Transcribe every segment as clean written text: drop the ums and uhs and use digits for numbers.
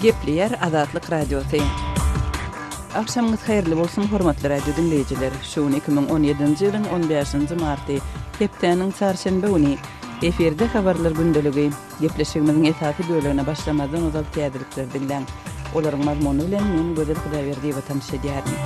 Gepleýär Azatlyk Radiosy. Agşamyňyz haýyrly bolsun, hormatly radio diňleýjiler! Şu gün 2017-nji ýylyň on bäşinji marty, hepdäniň çarşenbe güni. Efirde Habarlar gündeligi. Gepleşigimiziň esasy bölegine başlamazdan ozal täzelikleri diňläň. Olaryň mazmuny bilen men Gözel Hudaýberdiýewa tanyş edýärin.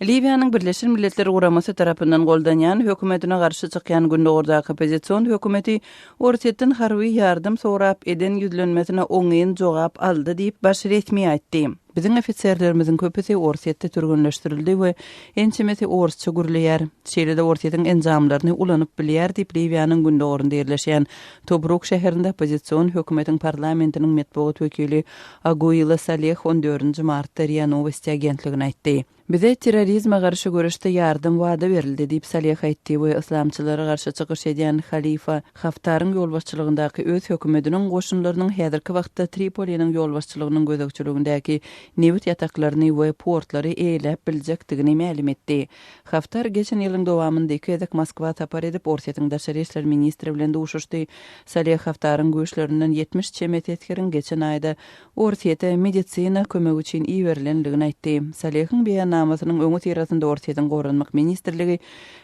Liwiýanyň Birleşen Milletler Guramasy tarapyndan goldanýan hökümetine garşy çykýan gündogardaky oppozision hökümeti Orsýetden harby ýardam sorap eden ýüzlenmesine oňyn jogap aldy diýip, baş resmi aýtdy. Biziň ofiserlerimiziň köpüsi Orsýetde türgenleşdirildi we ençemesi orsça gürleýär. Şeýle-de Orsýetiň enjamlaryny ulanyp bilýär diýip, Liwiýanyň gündogarynda ýerleşýän Tobruk şäherinde oppozision hökümetiň parlamentiniň metbugat wekili Aguila Saleh on dördünji martda Ria Nowosti agentligine aýtdy. Bize terrorizme garşy göreşde ýardam wada berildi, diýip, Saleh aýtdy we yslamçylara garşy çykyş edýän Halifa Haftaryň ýolbaşçylygyndaky öz hökümetiniň goşunlarynyň häzirki wagtda Tripoliniň ýolbaşçylygynyň gözegçiligindäki nebit ýataklaryny we portlary eýeläp biljekdigini mälim etdi. Haftar geçen ýylyň dowamynda iki gezek Moskwa sapar edip, Orsýetiň daşary işler ministri bilen duşuşdy. Saleh Haftaryň güýçlerinden 70 çemesi esgeriň geçen aýda Orsýete medisina kömegi üçin iberilendigini aýtdy. Salehiň beýannamasynyň öňüsyrasynda Orsýetiň Goranmak ministrligi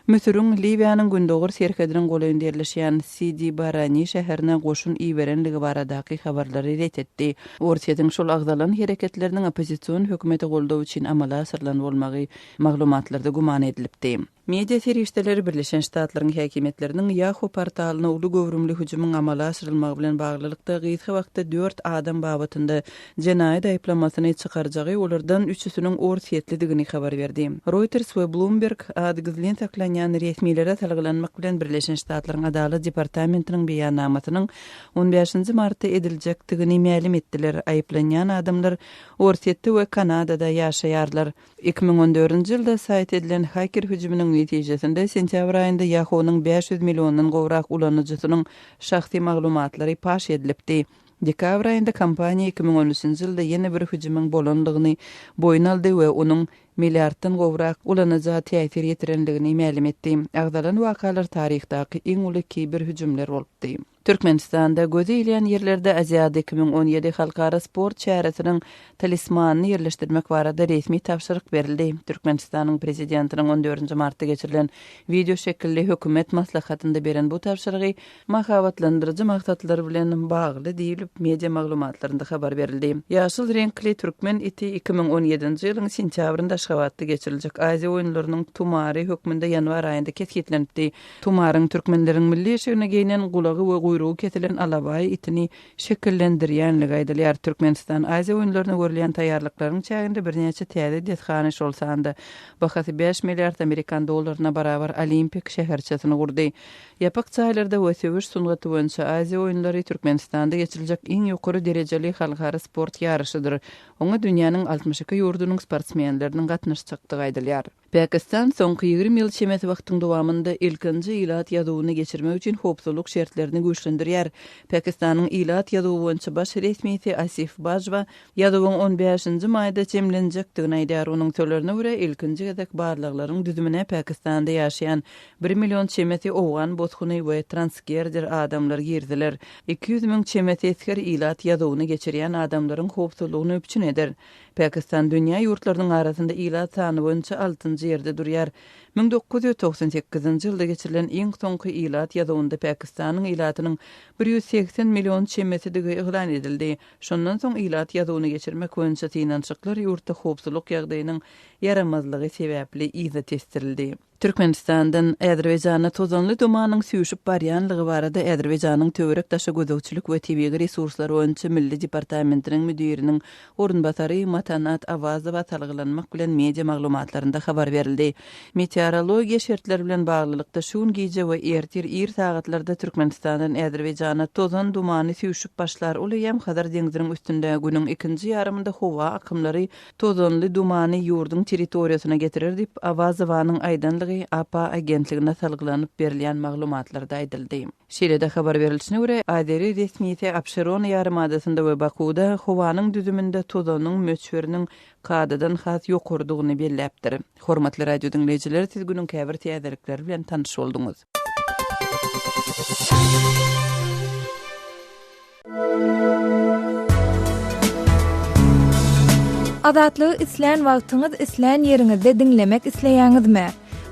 Müsüriň Liwiýanyň gündogar serhediniň golaýynda ýerleşýän Sidi Barani şäherine goşun iberenligi baradaky habarlary ret etdi. Orsýetiň şol agzalan hereketleriniň oppozision hökümete goldaw üçin amala aşyrylan bolmagy maglumatlarda güman edilipdi. Media serişdeleri Birleşen Ştatlaryň häkimiýetleriniň Yahoo portalyna uly göwrümli hüjümiň amala aşyrylmagy bilen baglylykda gysga wagtda dört adam babatynda jenaýat aýyplamasyny çykarjagy, olardan üçüsiniň orsýetlidigini habar berdi. Reuters we Bloomberg ady gizlin saklanýan resmilere salgylanmak bilen Birleşen Ştatlaryň Adalat departamentiniň beýannamasynyň on bäşinji martda ediljekdigini mälim etdiler. Aýyplanýan adamlar Orsýetde we Kanadada ýaşaýarlar. 2014-nji ýylda saýt edilen haker hüjüminiň netijesinde sentýabr aýynda Yahoo-nyň 500 milliondan gowrak ulanyjysynyň şahsy maglumatlary paş edilipdi. Dekabr aýynda kompaniýa 2013-nji ýylda ýene bir hüjümiň bolandygyny boýun aldy we onuň milliarddan gowrak ulanyja täsir ýetirendigini mälim etdi. Agzalan wakalar taryhdaky iň uly kiber hüjümler bolupdy. Türkmenistanda göze ilýän ýerlerde Aziada 2017 halkara sport çäresiniň talismanyny ýerleşdirmek barada resmi tabşyryk berildi. Türkmenistanyň Prezidentiniň on dördünji martda geçirilen wideoşekilli hökümet maslahatynda beren bu tabşyrygy mahabatlandyryjy maksatlar bilen bagly diýlip, media maglumatlarynda habar berildi. Ýaşyl reňkli türkmen iti 2017-nji ýylyň sentýabrynda Aşgabatda geçiriljek Aziýa oýunlarynyň tumary hökmünde ýanwar aýynda kesgitlenipdi. Tumaryň türkmenleriň milli eşigine geýnen, gulagy we guýrugy kesilen alabaý itini şekillendirýänligi aýdylýar. Türkmenistan Aziýa oýunlaryna görülýän taýýarlyklaryň çäginde birnäçe täze desgany, şol sanda bahasy bäş milliard amerikan dollaryna barabar Olimpik şäherçesini gurdy. Ýapyk jaýlarda we söweş sungaty boýunça Aziýa oýunlary Türkmenistanda geçiriljek iň ýokary derejeli halkara sport ýaryşydyr. Oňa dünýäniň 62 ýurdunyň sportsmenleriniň gatnaşjakdygy aýdylýar. Pakistan soňky 20 ýyl çemesi wagtyň dowamynda ilkinji ilat ýazuwyny geçirmek üçin howpsuzlyk şertlerini güýçlendirýär. Pakistanyň ilat ýazuwy boýunça baş resmisi Asif Bajwa ýazuwyň on bäşinji maýda jemlenjekdigini aýdýar. Onuň sözlerine görä, ilkinji gezek barlaglaryň düzümine Pakistanda ýaşaýan bir million çemesi owgan bosguny we transgerder adamlar girdiler. 200 müň çemesi esger ilat ýazuwyny geçirýän adamlaryň howpsuzlygyny üpjün eder. Pakistan dünýä ýurtlarynyň arasynda ilat sany boýunça altynjy ýerde durýar. 1998-nji ýylda geçirilen iň soňky ilat ýazuwynda Pakistanyň ilatynyň 180 million çemesidigi yglan edildi. Şondan soň ilat ýazuwyny geçirmek boýunça synanyşyklar ýurtda howpsuzlyk ýagdaýynyň ýaramazlygy sebäpli yza tesdirildi. Türkmenistandan Azerbaýjana tozanly dumanyň süýşüp barýanlygy barada Azerbaýjanyň Töwerek-daşa gözegçilik we tebigy resurslar boýunça milli departamentiniň müdiriniň orunbasary Matanat Awazowa salgylanmak bilen media maglumatlarynda habar berildi. Meteorologiýa şertleri bilen baglylykda şu gün gije we ertir ir sagatlarda Türkmenistandan Azerbaýjana tozan dumany süýşüp başlar, ol eýýäm Hazar deňziniň üstünde günüň ikinji ýarymynda howa akymlary tozanly dumany ýurduň territoriýasyna getirer diýip, Awazowanyň aýdanlygy APA agentligine salgylanyp berilýän maglumatlarda aýdyldy. Şeýle-de habar berilişine görä, azeri resmisi Abşeron ýarymadasynda we Bakuwda howanyň düzüminde tozanyň möçberiniň kadadan has ýokarydygyny belläpdir. Hormatly radio diňleýjiler, siz günüň käbir täzelikleri bilen tanyş bolduňyz. Azatlygy islän wagtyňyz, islän ýeriňizde diňlemek isleýäňizmi?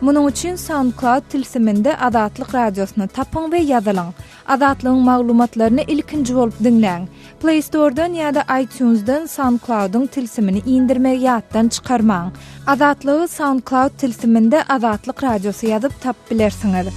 Munuň üçin SoundCloud tilsiminde Azatlyk Radiosyny tapyň we ýazylyň. Azatlygyň maglumatlaryny ilkinji bolup diňläň. Play Store-dan ýa-da iTunes-dan SoundCloud-yň tilsimini indirmegi ýatdan çykarmaň. Azatlygy SoundCloud tilsiminde Azatlyk Radiosy ýazyp tapyp bilersiňiz.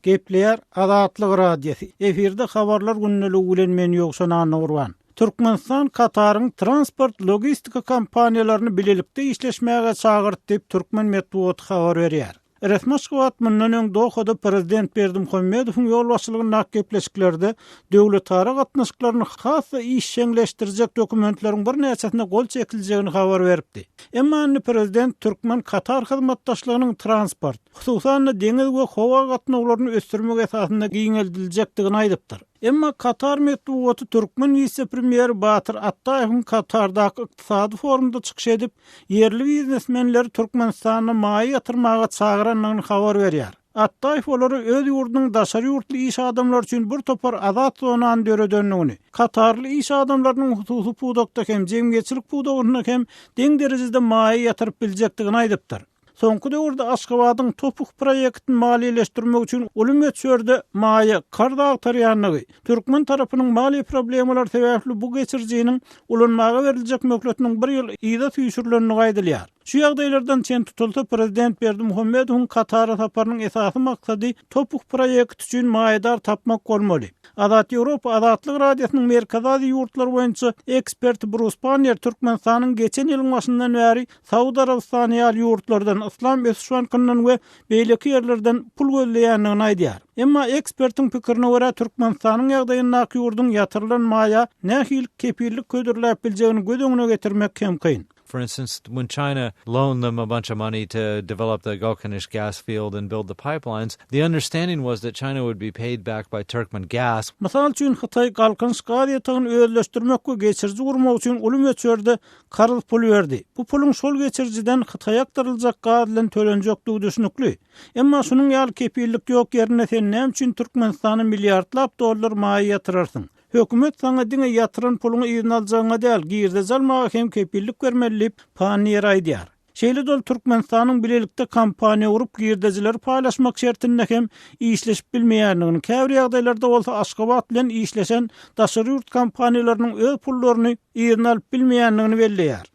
Gepleýär Azatlyk Radiosy, efirde Habarlar gündeligi bilen men Ýowşan Annagurban. Türkmenistan Kataryň transport-logistika kompaniýalaryny bilelikde işleşmäge çagyrdy diýip, türkmen metbugaty habar berýär. Resmi Aşgabat mundan öň Dohada prezident Berdimuhamedowyň ýolbaşçylygyndaky gepleşiklerde döwletara gatnaşyklaryny has-da işjeňleşdirjek dokumentleriň birnäçesine gol çekiljegini habar beripdi. Emma indi prezident türkmen-katar hyzmatdaşlygynyň transport, hususan-da deňiz we howa gatnawlaryny ösdürmek esasynda giňeldiljekdigini aýdypdyr. Emma katar metbugaty türkmen wise-premýeri Batyr Atdaýewiň Katardaky ykdysady forumda çykyş edip, ýerli biznesmenleri Türkmenistanda maýa ýatyrmaga çagyrandygyny habar berýär. Atdaýew olara öz ýurdunyň daşary ýurtly iş adamlary üçin bir topar azat zonany döredendigini, katarly iş adamlarynyň hususy pudakda hem, jemgyýetçilik pudagynda hem deň derejede maýa ýatyryp biljekdigini aýdypdyr. Soňky döwürde Aşgabadyň TOPH proýektini maliýeleşdirmek üçin uly möçberde maýa, karz agtarýandygy, türkmen tarapynyň maliýe problemalary sebäpli bu geçirijiniň ulanmaga beriljek möhletiniň bir ýyl yza süýşürilendigi aýdylýar. Şu ýagdaýlardan çen tutulsa, prezident Berdimuhamedowyň Katara saparynyň esasy maksady TOPH proýekti üçin maýadar tapmak bolmaly. Azat Ýewropa Azatlyk Radiosynyň Merkezi Aziýa ýurtlary boýunça eksperti Brus Panniýer Türkmenistanyň geçen ýylyň başyndan bäri Saud Arabystany ýaly ýurtlardan, Yslam ösüş bankyndan we beýleki ýerlerden pul gözleýändigini aýdýar. Emma ekspertiň pikirine görä, Türkmenistanyň ýagdaýyndaky ýurduň ýatyrylan maýa nähili kepillik hödürläp biljegini göz öňüne getirmek hem kyn. For instance, when China loaned them a bunch of money to develop the Galkynysh gas field and build the pipelines, the understanding was that China would be paid back by Turkmen gas. Mysal üçin, Hytaý Galkynyş gaz ýatagyny özleşdirmek we geçiriji gurmak üçin uly möçberde karz pul berdi. Bu puluň şol geçirijiden Hytaýa akdyryljak gaz bilen tölenjekdigi düşnükli. Emma şunuň ýaly kepillik ýok ýerinde sen näme üçin Türkmenistana milliardlap dollar maýa ýatyrarsyň? Hökümet saňa diňe ýatyran puluňy yzyna aljagyňa däl, girdeji almaga hem kepillik bermeli diýip, Panniýer aýdýar. Şeýle-de ol Türkmenistanyň bilelikde kompaniýa gurup girdejileri paýlaşmak şertinde hem işleşip bilmeýändigini, käbir ýagdaýlarda bolsa Aşgabat bilen işleşen daşary ýurt kompaniýalarynyň öz pullaryny yzyna alyp bilmeýändigini belleýär.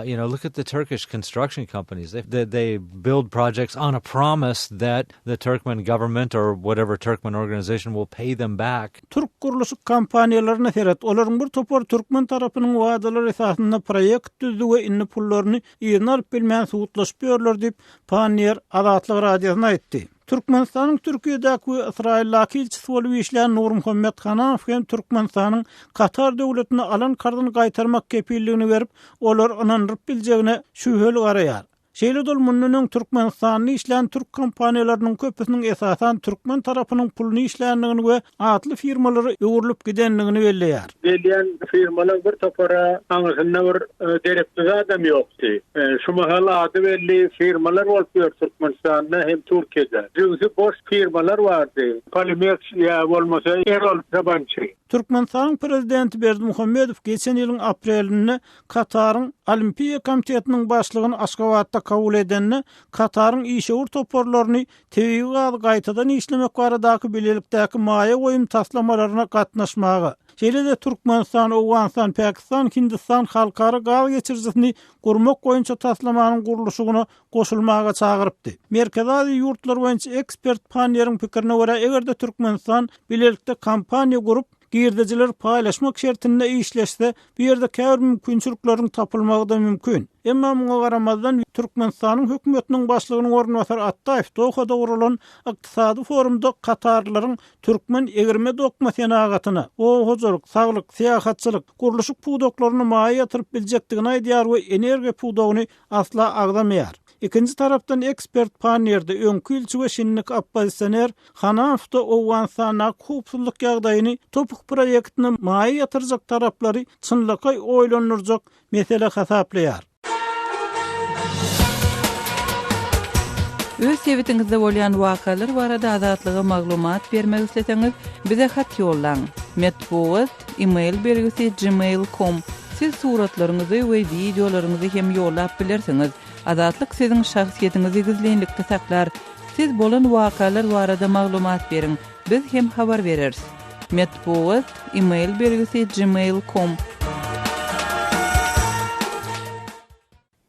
You know, look at the Turkish construction companies. They, they build projects on a promise that the Turkmen government or whatever Turkmen organization will pay them back. Türk gurluşyk kompaniýalaryna seret, olaryň bir topary türkmen tarapynyň wadalary esasynda proýekt düzdi we indi pullaryny yzyna alyp bilmän sudlaşyp ýörler diýip, Panniýer Azatlyk Radiosyna aýtdy. Türkmenistanyň Türkiýedäki we Ysraýyldaky ilçisi bolup işlän Nurmuhammet Hanamow hem Türkmenistanyň Katar döwletine alan karzyny gaýtarmak kepilligini berip, olary ynandyryp biljegine şübheli garaýar. Şeýle-de ol mundan öň Türkmenistanda işlän türk kompaniýalarynyň köpüsiniň esasan türkmen tarapynyň puluny işländigini we atly firmalara öwrülip gidendigini belleýär. Gelýän firmalar bir topara aňyrsynda bir derekli zadam ýokdy. Şu mahal ady belli firmalar bolup ýör Türkmenistanda hem Türkiýede. Jübüsi boş firmalar bardy. Polimeks ýa bolmasa Erol Sabançy. Türkmenistanyň prezidenti Berdimuhamedow geçen ýylyň aprelinde Kataryň Olimpiýa komitetiniň başlygyny Aşgabatda kabul edende, Kataryň işewür toparlaryny tebigy gazy gaýtadan işlemek baradaky bilelikdäki maýa goýum taslamalaryna gatnaşmaga, şeýle-de Türkmenistan, Owganystan, Pakistan, Hindistan halkara gaz geçirijisini gurmak boýunça taslamanyň gurluşygyna goşulmaga çagyrypdy. Merkezi Aziýa ýurtlary boýunça ekspert Panniýeriň pikirine görä, eger-de Türkmenistan bilelikde kompaniýa gurup, Girdejileri paýlaşmak şertinde işleşse, bu ýerde käbir mümkinçilikleriň tapylmagy-da mümkin. Emma muňa garamazdan, Türkmenistanyň hökümetiniň başlygynyň orunbasary Atdaýew Dohada guralan ykdysady forumda katarlylaryň türkmen egirme-dokma senagatyna, oba hojalyk, saglyk, syýahatçylyk, gurluşyk pudaklaryna maýa ýatyryp biljekdigini aýdýar we energiýa pudagyny asla agzamaýar. Ikinji tarapdan ekspert Panniýerde öňki ilçi we şindiki oppozisioner Hananowda Owganystandaky howpsuzlyk ýagdaýyny TOPH proýektine maýa ýatyrjak taraplary çynlakaý oýlandyrjak mesele hasaplaýar. Öz sebitiňizde bolýan wakalar barada Azatlyga maglumat bermek isleseňiz, bize hat ýollaň. Metbugat, e-mail belgisi gmail com. Siz suratlaryňyzy we wideolaryňyzy hem ýollap bilersiňiz. Azatlyk siziň şahsyýetiňizi gizlinlikde saklar. Siz bolan wakalar barada maglumat beriň, biz hem habar bereris. Metbugat, e-mail belgisi gmail com.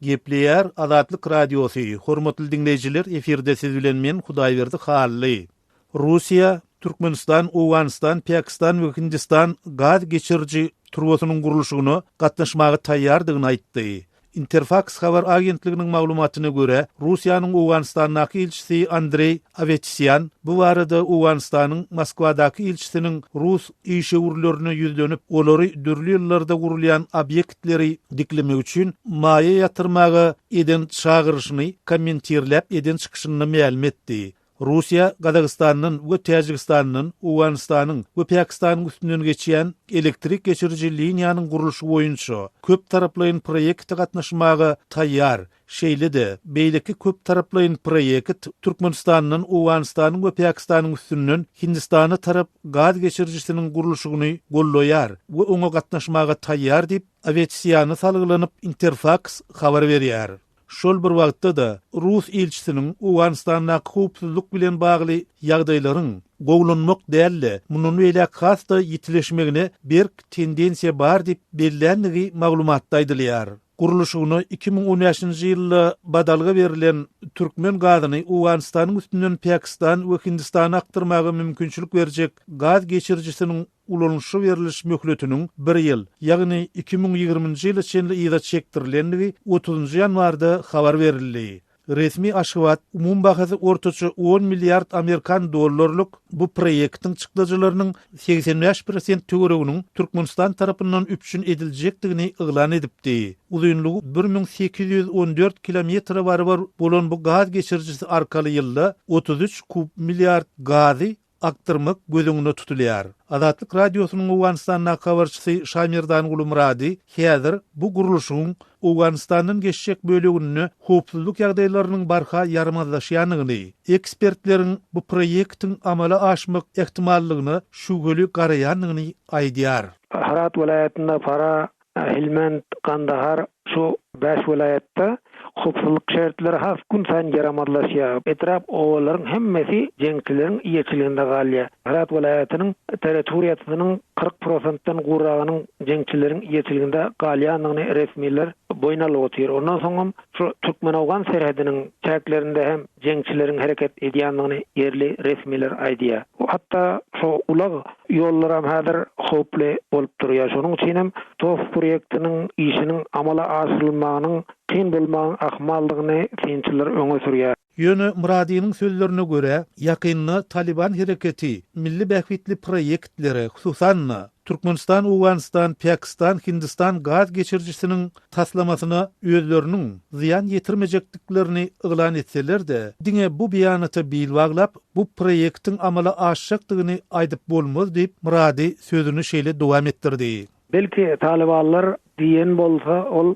Gepleýär Azatlyk Radiosy, Hormatly diňleýjiler, efirde siz bilen men Hudaýberdi Hally. Russiýa, Türkmenistan, Owganystan, Pakistan we Hindistan gaz geçiriji turbasynyň gurluşygyna gatnaşmaga taýýardygyny aýtdy. Interfaks habar agentliginiň maglumatyna görä, Russiýanyň Owganystandaky ilçisi Andreý Awetisýan bu barada Owganystanyň Moskwadaky ilçisiniň rus işewürlerine ýüzlenip, olary dürli ýyllarda gurulýan obýektleri diklemek üçin maýa ýatyrmaga eden çagyryşyny kommentirläp eden çykyşynda mälim etdi. Russiýa Gazagystandan we Täjigistandan Owganystanyň we Pakistanyň üstünden geçýän elektrik geçiriji liniýanyň gurluşy boýunça köptaraplaýyn proýekte gatnaşmaga taýýar. Şeýle-de, beýleki köptaraplaýyn proýekt Türkmenistandan Owganystanyň we Pakistanyň üstünden Hindistana tarap gaz geçirijisiniň gurluşygyny goldaýar we oňa gatnaşmaga taýýar diýip, Awetisiýana salgylanyp, Interfaks habar berýär. Şol bir wagtda-da, rus ilçisiniň Owganystandaky howpsuzlyk bilen bagly ýagdaýlaryň gowulanmak däl-de, mundan beýläk has-da ýitileşmegine berk tendensiýa bar diýip belländigi maglumatda aýdylýar. Gurluşygyna 2015-nji ýylda badalga berlen türkmen gazyny Owganystanyň üstünden Pakistan we Hindistana akdyrmaga mümkinçilik berjek gaz geçirijisiniň ulanyşa beriliş möhletiniň bir ýyl, ýagny 2020-nji ýyla çenli yza çekdirilendigi otuzynjy ýanwarda habar berildi. Resmi Aşgabat umumy bahasy ortaça on milliard amerikan dollarlyk bu proýektiň çykdajylarynyň 85 prosent töwereginiň Türkmenistan tarapyndan üpjün ediljekdigini yglan edipdi. Uzynlygy 1814 kilometre barabar bolan bu gaz geçirijisi arkaly ýylda 33 kub milliard gazy akdyrmak göz öňünde tutulýar. Azatlyk Radiosynyň Owganystandaky habarçysy Şaýmerdanguly Myrady häzir bu gurluşygyň Owganystandan geçjek böleginde howpsuzlyk ýagdaýlarynyň barha ýaramazlaşýandygyny, ekspertleriň bu proýektiň amala aşmak ähtimallygyna şübheli garaýandygyny aýdýar. Hyrat welaýatynda Farah Helmand, Gandahar şu bäş welaýatda howpsuzlyk şertleri has günsaýyn ýaramazlaşýar. Etrap, obalaryň hemmesi jeňçileriň eýeçiliginde galýar. Hyrat welaýatynyň territoriýasynyň 40 prosentden gowragynyň jeňçileriň eýeçiliginde galýandygyny resmiler boýun alyp otyr. Ondan soňam şu türkmen-owgan serhediniň çäklerinde hem jeňçileriň hereket edýändigini ýerli resmiler aýdýar. Hatda şu ulag ýollaram häzir howply bolup durýar. Şonuň üçin hem TOPH proýektiniň işiniň amala aşyrylmagynyň kyn bolmagyň ahmaldygyny synçylar öňe sürýär. Ýöne Myradynyň sözlerine görä, ýakynda Talyban hereketi milli bähbitli proýektlere, hususan-da, Türkmenistan, Owganystan, Pakistan, Hindistan gaz geçirijisiniň taslamasyna özleriniň zyýan ýetirmejekdiklerini yglan etseler-de, diňe bu beýanata bil baglap, bu proýektiň amala aşjakdygyny aýdyp bolmaz diýip, Myrady sözüni şeýle dowam etdirdi. Belki, talybanlar diýen bolsa, ol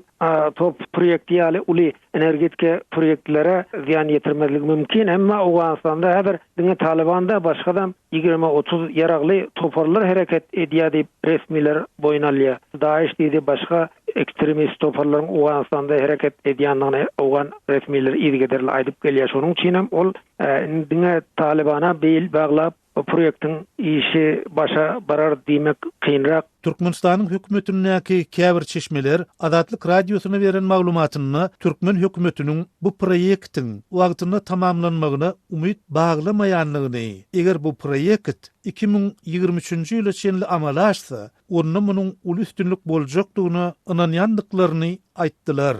TOPH proýekti ýaly uly energetika proýektlere zyýan ýetirmezligi mümkin, emma Owganystanda häzir diňe Talyban däl, başga-da 20-30 ýaragly toparlar hereket edýär diýip, resmiler boýun alýar. DAIŞ diýdi, başga ekstremist toparlaryň Owganystanda hereket edýändigini owgan resmileri yzygiderli aýdyp gelýär. Şonuň üçin hem ol indi diňe Talybana bil baglap, bu proýektiň işi başa barar diýmek kynrak. Türkmenistanyň hökümetindäki käbir çeşmeler Azatlyk Radiosyna beren maglumatynda türkmen hökümetiniň bu proýektiň wagtynda tamamlanmagyna umyt baglamaýandygyny, eger bu proýekt 2023-nji ýyla çenli amala aşsa, onda munuň uly üstünlik boljakdygyna ynanýandyklaryny aýtdylar.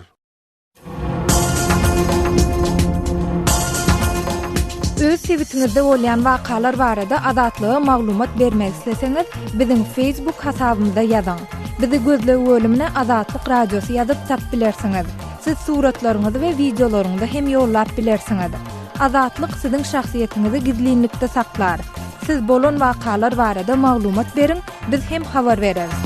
Öz sebitiňizde bolýan wakalar barada Azatlyga maglumat bermek isleseňiz, biziň Facebook hasabymyza ýazyň. Bizi gözleg bölümine Azatlyk Radiosy ýazyp tap bilersiňiz. Siz suratlaryňyzy we wideolaryňyzy hem ýollap bilersiňiz. Azatlyk siziň şahsyýetiňizi gizlinlikde saklar. Siz bolan wakalar barada maglumat beriň, biz hem habar bereris.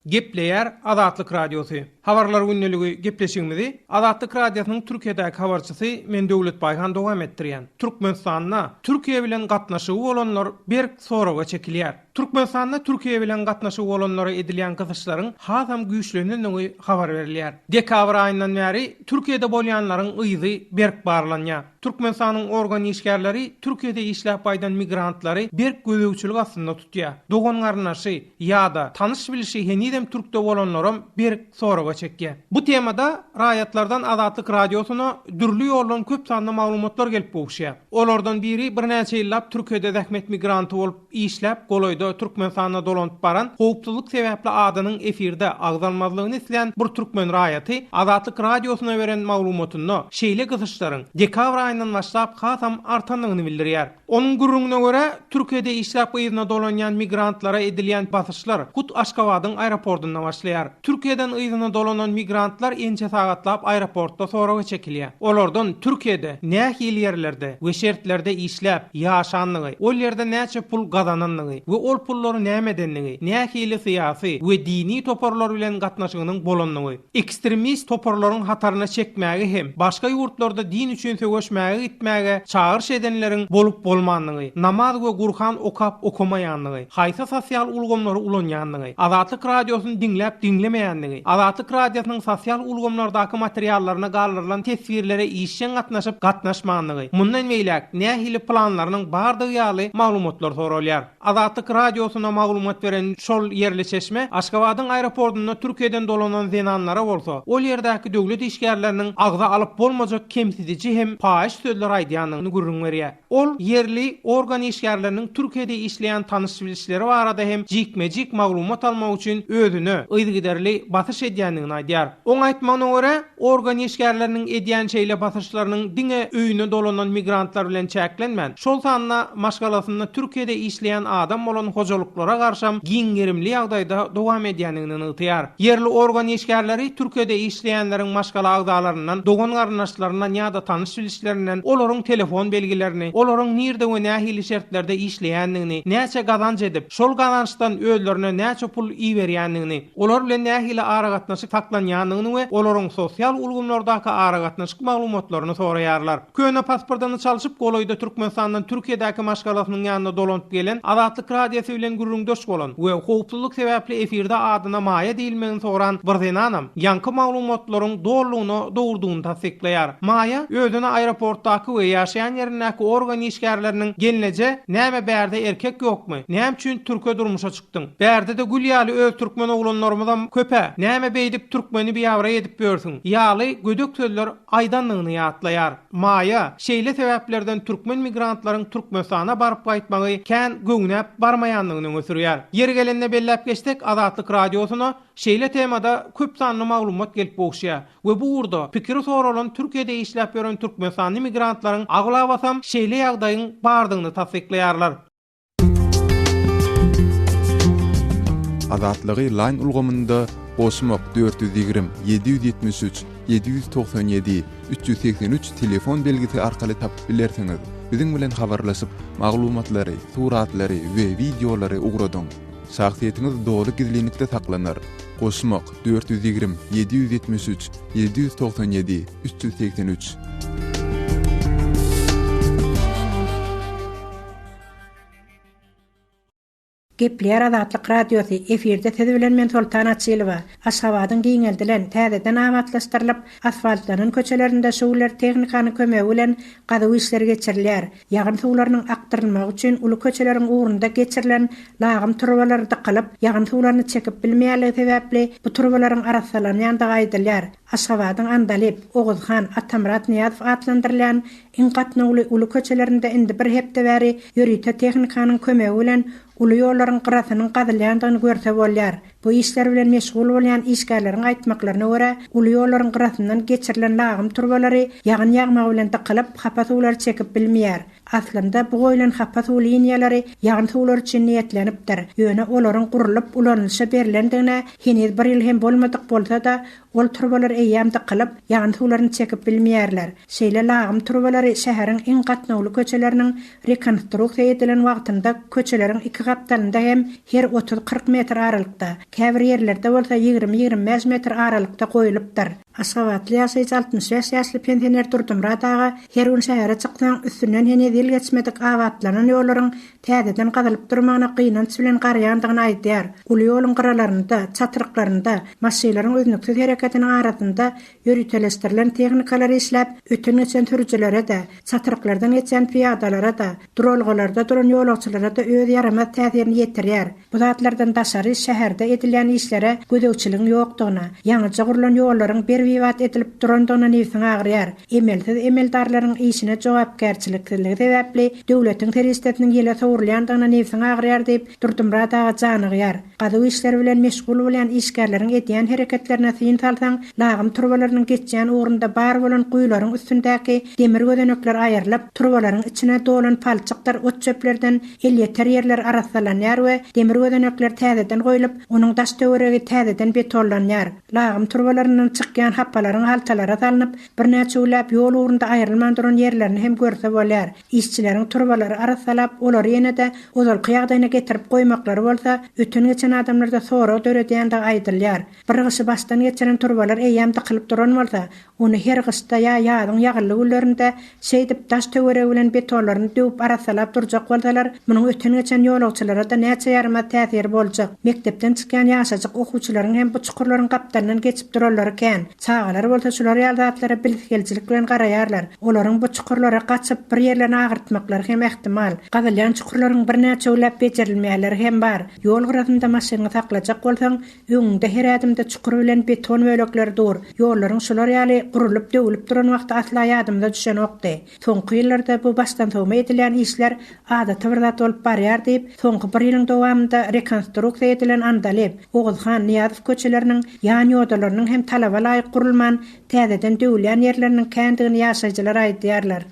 Gepleýär Azatlyk Radiosy. Habarlar gündeligi gepleşigimizi Azatlyk Radiosynyň Türkiýedäki habarçysy men Döwlet Baýhan dowam etdirýän. Türkmenistanda Türkiýe bilen gatnaşygy bolanlar berk soraga çekilýär. Türkmenistanda Türkiýe bilen gatnaşygy bolanlara edilýän gysyşlaryň hasam güýçlenendigi habar berilýär. Dekabr aýyndan bäri Türkiýede bolýanlaryň yzy berk barlanýar. Türkmenistanyň organ işgärleri Türkiýede işläp gaýdan migrantlary berk gözegçilik astynda tutýar. Dogan-garyndaşy ýa-da tanyş-bilişi henizem türkde bolanlaram berk soraga çekýär. Bu temada raýatlardan Azatlyk Radiosyna dürli ýoldan köp sanda maglumatlar gelip gowuşýar. Olardan biri birnäçe ýyllap Türkiýede zähmet migranty bolup işläp, golaýda Türkmenistana dolanyp baran, howpsuzlyk sebäpli adynyň efirde agzalmazlygyny islän bir türkmen raýaty Azatlyk Radiosyna beren maglumatynda şeýle gysyşlaryň dekabr aýyndan başlap hasam artandygyny bildirýär. Onuň gürrüňine görä, Türkiýede işläp yzyna dolanýan migrantlara edilýän basyşlar hut Aşgabadyň aeroportynda başlaýar. Türkiýeden yzyna dolanan migrantlar ençe sagatlap aeroportda soraga çekilýär. Olardan Türkiýede nähili ýerlerde we şertlerde işläp, ýaşandygy, ol ýerde näçe pul gazanandygy we ol pullary näme edendigi, nähili syýasy we dini toparlar bilen gatnaşygynyň bolandygy, ekstremist toparlaryň hataryna çekmäge hem başga ýurtlarda din üçin söweşmäge gitmäge çagyryş edenleriň bolup-bolmandygy, namaz we Gurhan okap-okamaýandygy, haýsy sosial ulgamlary ulanýandygy, Azatlyk Radiosyny diňläp-diňlemeýändigi, Azatlyk Radiosynyň sosial ulgamlardaky materiallaryna galdyrylan teswirlere işjeň gatnaşyp-gatnaşmandygy, mundan beýläk nähili planlarynyň bardygy ýaly maglumatlar soralýar. Azatlyk Radiosyna maglumat beren şol ýerli çeşme Aşgabadyň aeroportunda Türkiýeden dolanan zenanlara bolsa, ol ýerdäki döwlet işgärleriniň agza alyp bolmajak kemsidiji hem paýyş sözler aýdýandygyny gürrüň berýär. Ol ýerli organ işgärleriniň Türkiýede işleýän tanyş-bilişleri barada hem jikme-jik maglumat almak üçin özüne yzygiderli basyş edýändigini aýdýar. Oň aýtmagyna görä, Organ işgärleriniň edýän şeýle basyşlarynyň diňe öýüne dolanan migrantlar bilen çäklenmän, şol sanda maşgalasynda Türkiýede işleýän adam bolan hojalyklara garşam giň gerimli ýagdaýda dowam edýändigini nygtaýar. Ýerli organ işgärleri Türkiýede işleýänleriň maşgala agzalaryndan, dogan-garyndaşlaryndan ýa-da tanyş-bilişlerinden olaryň telefon belgilerini, olaryň nirde we nähili şertlerde işleýändigini, näçe gazanç edip, şol gazançdan özlerine näçe pul iberýändigini, olar bilen nähili aragatnaşyk saklanýandygyny we olaryň sosial ulgamlardaky aragatnaşyk maglumatlaryny soraýarlar. Köne pasportyny çalşyp, golaýda Türkmenistandan Türkiýedäki maşgalasynyň ýanyna dolanyp gelen, Azatlyk Radiosy bilen gürrüňdeş bolan we howpsuzlyk sebäpli efirde adyna Maýa diýilmegini soran bir zenanam ýaňky maglumatlaryň dolulygyna dogrudygyny tassyklaýar. Maýa özüne aeroportdaky we ýaşaýan ýerindäki organ işgärleriniň Gelneje, näme bärde erkek ýokmy? Näme üçin türke durmuşa çykdyň. Bärde-de gül ýaly öz türkmen oglanlarymyzam köp-ä. Näme beýdip türkmeni biabraý edip ýörsüň? Ýaly gödek sözler aýdandygyny ýatlaýar. Maýa, şeýle sebäplerden türkmen migrantlaryň Türkmenistana baryp gaýtmagy kän göwnäp barmaýandygyny öňe sürýär. Ýeri gelende belläp geçsek, Azatlyk Radiosyna şeýle temada köp sanly maglumat gelip gowuşýar we bu ugurda pikiri soralan Türkiýede işläp ýören türkmenistanly migrantlaryň aglabasam şeýle ýagdaýyň bardygyny tassyklaýarlar. Azatlygy Line ulgamynda goşmak 420 773 797 383 telefon belgisi arkaly tapyp bilersiňiz. Biziň bilen habarlaşyp, maglumatlary, suratlary we wideolary ugradyň. Şahsyýetiňiz doly gizlinlikde saklanar. Goşmak 420 773 797 383. Gepleýär Azatlyk Radiosy, efirde siz bilen men Soltan Açylowa. Aşgabadyň giňeldilen, täzeden abatlaşdyrylyp, asfaltlanan köçelerinde şu günler tehnikanyň kömegi bilen gazuw işleri geçirilýär. Ýagyn suwlarynyň akdyrylmagy üçin uly köçeleriň ugrunda geçirilen lagym turbalary dykylyp, ýagyn suwlaryny çekip bilmeýänligi sebäpli bu turbalaryň arassalanýandygy aýdylýar. Aşgabadyň Andalyp, Oguzhan, Atamyrat Nyýazow atlandyrylýan iň gatnawly uly köçelerinde indi bir hepde bäri ýörite tehnikanyň kömegi bilen uly ýollaryň gyrasynyň gazylýandygyny görse bolýar. Bu işler bilen meşgul bolýan işgärleriň aýtmaklaryna görä, uly ýollaryň gyrasyndan geçirilen lagym turbalary ýagyn ýagmagy bilen dykylyp, hapa suwlary çekip bilmeýär. Aslynda, bu goýlan hapa suw liniýalary ýagyn suwlary üçin niýetlenipdir. Ýöne olaryň gurlup, ulanylyşa berlendigine heniz bir ýyl hem bolmadyk bolsa-da, Ol turbalar eýýäm dykylyp, ýagyn suwlaryny çekip bilmeýärler. Şeýle lagym turbalary şäheriň iň gatnawly köçeleriniň rekonstruksiýa edilen wagtynda köçeleriň iki gapdalynda hem her otuz-kyrk metr aralykda, käbir ýerlerde bolsa ýigrimi-ýigrimi bäş metr aralykda goýulypdyr. Aşgabatly ýaşaýjy 65 ýaşly pensioner Durdymyrat aga her gün şähere çyksaň, üstünden heniz ýyl geçmedik abatlanan ýollaryň täzeden gazylyp durmagyna gynanç bilen garaýandygyny aýdýar. Uly ýoluň gyralarynda, çatryklarynda, maşynlaryň üznüksiz hereketiniň arasynda ýöriteleşdirilen tehnikalar işläp, öten-geçen sürüjilere-de, çatryklardan geçýän pyýadalara-da, duralgalarda duran ýolagçylara-da öz ýaramaz täsirini ýetirýär. Bu zatlardan daşary şäherde edilýän işlere gözegçiligiň ýokdugyna, ýaňyja gurlan ýollaryň berbibat edilip durandygyna nebsiň agyrýar. Emelsiz emeldarlaryň işine jogapkärçiliksizligi sebäpli döwletiň serişdesiniň ýele sowrulýandygyna nebsiň agyrýar diýip, Durdymyrat aga janygýar. Gazuw işleri bilen meşgul bolýan işgärleriň edýän hereketlerine syn salsaň, lagym turbalarynyň geçýän ugrunda bar bolan guýularyň üstündäki demir gözenekler aýrylyp, turbalaryň içine dolan palçykdyr ot-çöplerden elýeter ýerler arassalanýar we demir gözenekler täzeden goýlup, onuň daş-töweregi täzeden betonlanýar. Lagym turbalaryndan çykýan hapalaryň haltalara salnyp, birnäçe günläp ýol ugrunda aýrylman duran ýerlerini hem görse bolýar. Işçileriň turbalary arassalap, olary ýene-de ozalky ýagdaýyna getirip goýmaklary bolsa, öten-geçen adamlarda sorag döredýändigi aýdylýar. Bir gyşy başdan geçiren turbalar eýýäm dykylyp duran bolsa, ony her gyşda ýa ýazyň ýagynly günlerinde şeýdip daş-töweregi bilen betonlaryny döwüp arassalap durjak bolsalar, munuň öten-geçen ýolagçylara-da näçe ýaramaz täsiri boljak. Mekdepden çykýan ýaşajyk okuwçylaryň hem bu çukurlaryň gapdalyndan geçip duranlary kän. Çagalar bolsa şular ýaly zatlara bilesigelijilik bilen garaýarlar. Olaryň bu çukurlara gaçyp, bir ýerlerini agyrtmaklary hem ähtimal. Gazylýan çukurlaryň birnäçe günläp bejerilmeýänleri hem bar. Ýol gyrasynda maşynyňy saklajak bolsaň, öňüňde her ädimde çukur bilen beton bölekleri dur. Ýollaryň şular ýaly gurulyp, döwülip duran wagty asla ýadymyza düşenokdy. Soňky ýyllarda bu başdansowma edilýän işler adaty bir zat bolup barýar diýip, soňky bir ýylyň dowamynda rekonstruksiýa edilen Andalyp, Oguzhan Nyýazow köçeleriniň ýan ýodalarynyň hem talaba laýyk gurulman, täzeden döwülýän ýerleriniň kändigini ýaşaýjylar aýdýarlar.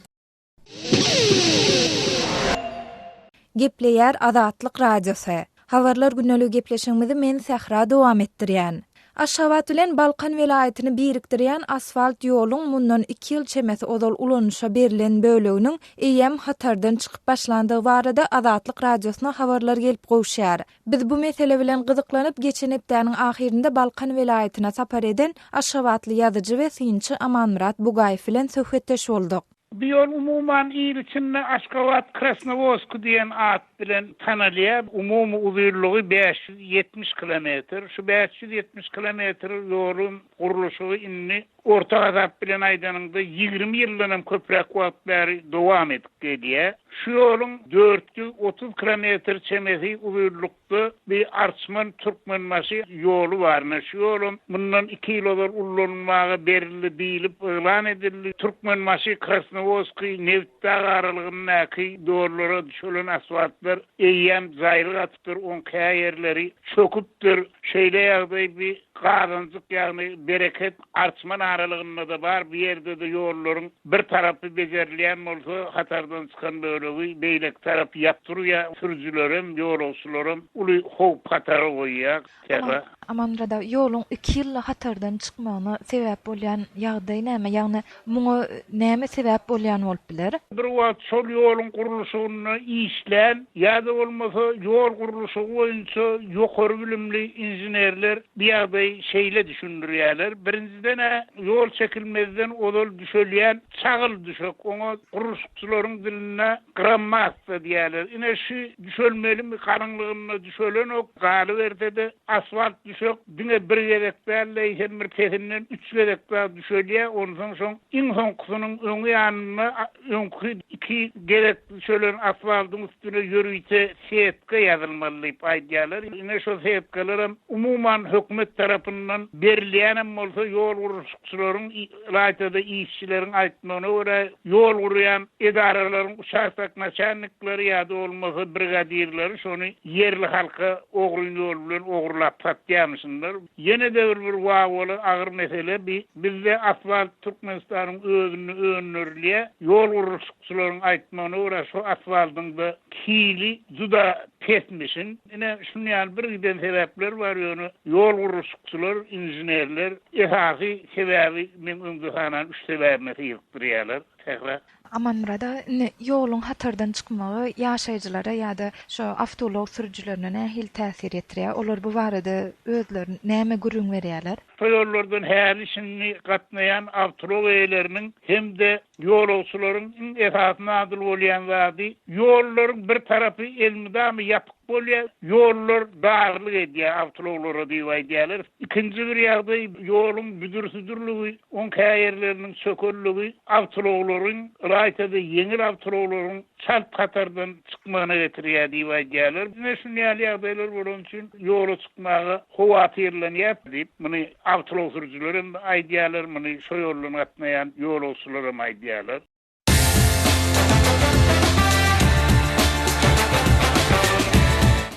Gepleýär Azatlyk Radiosy. Habarlar gündeligi gepleşigimizi men Sähra dowam etdirýän. Aşgabat bilen Balkan welaýatyny birikdirýän asfalt ýoluň mundan iki ýyl çemesi ozal ulanyşa berlen böleginiň eýýäm hatardan çykyp başlandygy barada Azatlyk Radiosyna habarlar gelip gowuşýar. Biz bu mesele bilen gyzyklanyp, geçen hepdäniň ahyrynda Balkan welaýatyna sapar eden aşgabatly ýazyjy we synçy Amanmyrat Bugaýew bilen söhbetdeş bolduk. Bu ýol umuman il içinde Aşgabat Krasnowodsk diýen at bilen tanalýar. Umumy uzynlygy 570 kilometr. Şu 570 kilometr ýoluň gurluşygy indi orta hasap bilen aýdanyňda 20 ýyldan hem köpräk wagt bäri dowam edip gelýär. Şu ýoluň 430 kilometr çemesi uzynlyk Da bir Arçman Türkmenbaşy ýoly bar. Ine, şu ýolam mundan iki ýyl ozal ullanylmaga berildi diýlip yglan edildi. Türkmenbaşy, Krasnowodskiý, Nebitdag aralygyndaky ýollara düşelen asfaltlar eýýäm jaýryk atypdyr, oň käýerleri çöküpdir. Şeýle ýagdaý bir Gazanjyk, ýagny Bereket, Arçman aralygynda-da bar, bu ýerde-de ýollaryň bir tarapy bejerilýän bolsa, hatardan çykan bölegi beýleki tarapy ýapyk durýar. Sürüjilerem, ýolagçylaram uly howp-hatara goýýar. Sähra. Amanmyrat aga, ýoluň iki ýylda hatardan çykmagyna sebäp bolýan ýagdaý näme? Ýagny muňa näme sebäp bolýan bolup biler? Bir wagt şol ýoluň gurluşygynda işlän ýa-da bolmasa ýol gurluşygy boýunça ýokary bilimli inženerler bu ýagdaýy şeýle düşündirýärler, birinjiden-ä ýol çekilmezden ozal düşelýän çagyl düşek, oňa gurluşykçylaryň dilinde grammassa diýýärler. Ine şu düşelmelimi galyňlygynda düşelenok, galyberse-de asfalt düşek diňe bir gezek däl-de, eýsem bir pesinden üç gezek dagy düşelýär, onsoň şoň iň soňkusynyň öňi ýanynda öňki iki gezek düşelen asfaltyň üstüne ýörite setka ýazylmaly diýip aýdýarlar. Ine şo setkalaram umuman hökümet tarapyndan berilýänem bolsa ýol gurluşykçylaryň ylaýta-da işçileriň aýtmagyna görä ýol gurýan edaralaryň uçastok naçalnikleri ýa-da bolmasa brigadirleri şony ýerli halka ogryn ýol bilen ogurlap satýar. gorkýarmyşynlar. Ýene-de bir bir wawwaly agyr mesele bi bizde asfalt Türkmenistanyň özünde öndürilýär. Ýol gurluşykçylaryň aýtmagyna görä şo asfaltyň-da hili juda pesmişin. Ine şuny ýaly bir giden sebäpler bar ýöne ýol gurluşykçylar, inženerler esasy sebäbi meň öňde sanan üç sebäbime syrykdyrýarlar. Sähra. Amanmyrat aga, indi ýoluň hatardan çykmagy ýaşaýjylara ýa-da şo awtoulag sürüjilerine nähili täsir ýetirýär? Olar bu barada özleri näme gürrüň berýärler? Şo ýollardan häli-şindi gatnaýan awtoulag eýeleriniň hem-de ýolagçylaryň iň esasy nadyl bolýan zady, ýollaryň bir tarapy elmydama ýapyk bolýar, ýollar darlyk edýär awtoulaglara diýip aýdýarlar. Ikinji bir ýagdaý, ýoluň büdür-südürligi, oň käýerleriniň çökerligi awtoulaglaryň, ylaýta-da ýeňil awtoulaglaryň çalt hatardan çykmagyna getirýär diýip aýdýarlar. Ine, şuny ýaly ýagdaýlar bolany üçin ýola çykmaga howatyrlanýar diýip, muny awtoulag sürüjiler hem aýdýarlar, muny şo ýoldan gatnaýan ýolagçylar hem aýdýarlar.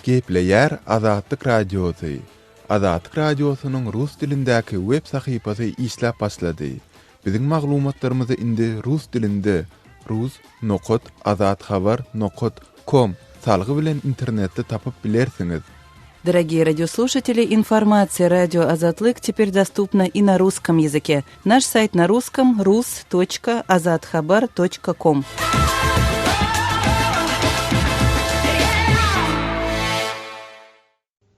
Gepleýär Azatlyk Radiosy, Azatlyk Radiosynyň rus dilindäki web sahypasy işläp başlady. Biziň maglumatlarymyzy indi rus dilinde rus nokat azathabar nokat kom salgy bilen internetde tapyp bilersiňiz. Дорогие радиослушатели, информация радио Азатлык теперь доступна и на русском языке. Наш сайт на русском rus.azathabar.com.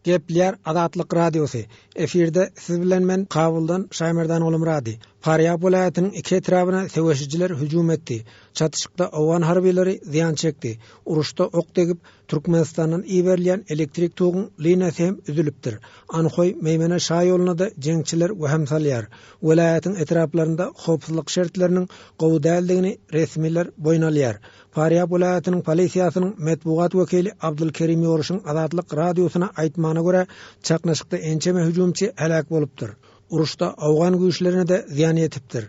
Gepleýär Azatlyk Radiosy. Efirde siz bilen men Kabuldan Şaýmerdan Gulumyrady. Farýab welaýatynyň iki etrabyna söweşijiler hüjüm etdi. Çatyşykda owgan harbylary zyýan çekdi. Uruşda ok degip, Türkmenistandan iberilýän elektrik toguň liniýasy hem üzülipdir. Anhoý, Meýmene şaýoluna-da jeňçiler wehim salýar. Welaýatyň etraplarynda howpsuzlyk şertleriniň gowy däldigini resmiler boýun alýar. Farýab welaýatynyň polisiýasynyň metbugat wekili Abdulkerim Ýoruşyň Azatlyk Radiosyna aýtmagyna görä, çaknyşykda ençeme hüjümçi heläk bolupdyr. Uruşda owgan güýçlerine-de zyýan ýetipdir.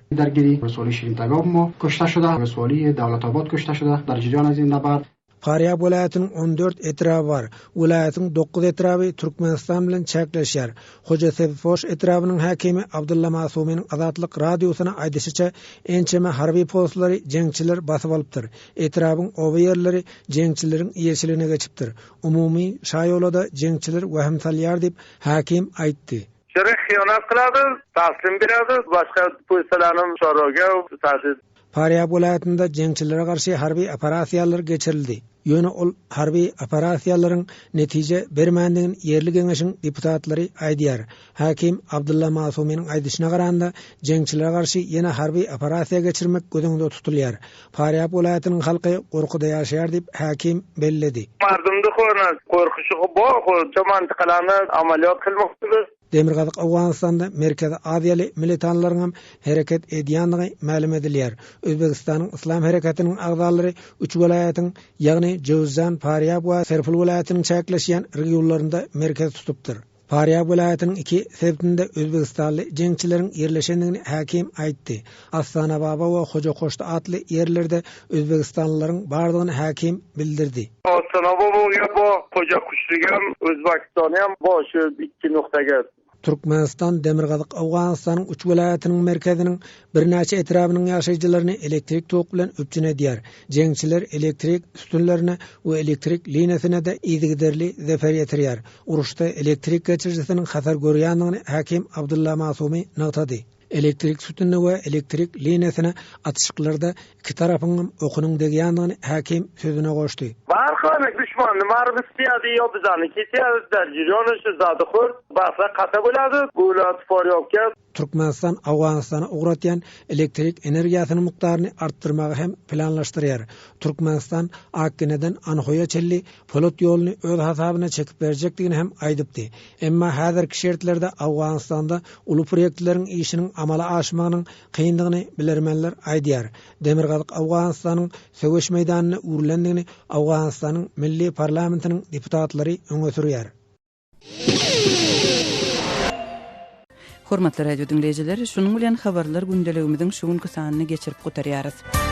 Farýab welaýatynyň 14 etraby bar. Welaýatyň dokuz etraby Türkmenistan bilen çäkleşýär. Hojasebzpoş etrabynyň häkimi Abdylla Masumynyň Azatlyk Radiosyna aýdyşyça, ençeme harby postlary jeňçiler basyp alypdyr. Etrabyň oba ýerleri jeňçileriň eýeçiligine geçipdir. Umumy şaýola-da jeňçiler wehim salýar diýip, häkim aýtdy. Şere hyýanat kylady, taslim beradi, başga pulsalanam soraga taslim. Farýab welaýatynda jeňçilere garşy harby operasiýalar geçirildi. Ýöne ol harby operasiýalaryň netije bermändigini ýerli geňeşiň deputatlary aýdýar. Häkim Abdylla Masumynyň aýdyşyna garanda, jeňçilere garşy ýene harby operasiýa geçirmek göz öňünde tutulýar. Farýab welaýatynyň halky gorkuda ýaşaýar diýip, häkim belledi. Mardumdy hona gorkuşygy bor, hoja mantykalany amalýot kylmakdyr. Demirgazyk Owganystanda Merkezi Aziýaly militanlaryňam hereket edýändigi mälim edilýär. Özbegistanyň Yslam hereketiniň agzalary üç welaýatyň, ýagny Jöwüzjan, Farýab we Serpil welaýatynyň çäkleşýän regionlarynda merkez tutupdyr. Farýab welaýatynyň iki sebitinde özbegistanly jeňçileriň ýerleşendigini häkim aýtdy. Astanababa we Hojakoşty atly ýerlerde özbegistanlylaryň bardygyny häkim bildirdi. Astanababa bo, Hojakuşlygam, Özbegistanam bo şu ikki noktaga. Türkmenistan Demirgazyk Owganystanyň üç welaýatynyň merkeziniň birnäçe etrabynyň ýaşaýjylaryny elektrik tok bilen üpjün edýär. Jeňçiler elektrik sütünlerine we elektrik liniýasyna-da yzygiderli zeper ýetirýär. Uruşda elektrik geçirijisiniň hasar görýändigini häkim Abdylla Masumy nygtady. Elektrik sütünine we elektrik liniýasyna atyşyklarda iki tarapyňam okunyň degýändigini häkim sözüne goşdy. Barhany duşmany baryp isleýärdi ýo bizany kesýärdi derjirýony şu zady hurt basra kata bolýardy gula tfor ýokýa. Türkmenistan Owganystana ugratýan elektrik energiýasynyň mukdaryny artdyrmagy hem planlaşdyrýar. Türkmenistan Akgineden Anhoýa çenli polat ýoluny öz hasabyna çekip berjekdigini hem aýdypdy. Emma häzirki şertlerde Owganystanda uly proýektleriň işiniň amala aşmagynyň kyndygyny bilermenler aýdýar. Demirgazyk Owganystanyň söweş meýdanyna öwrülendigini Owganystanyň milli parlamentiniň deputatlary öňe sürýär. Hormatly radio diňleýjiler, şunuň bilen habarlar gündeligimiziň şu günki sanyny geçirip gutarýarys.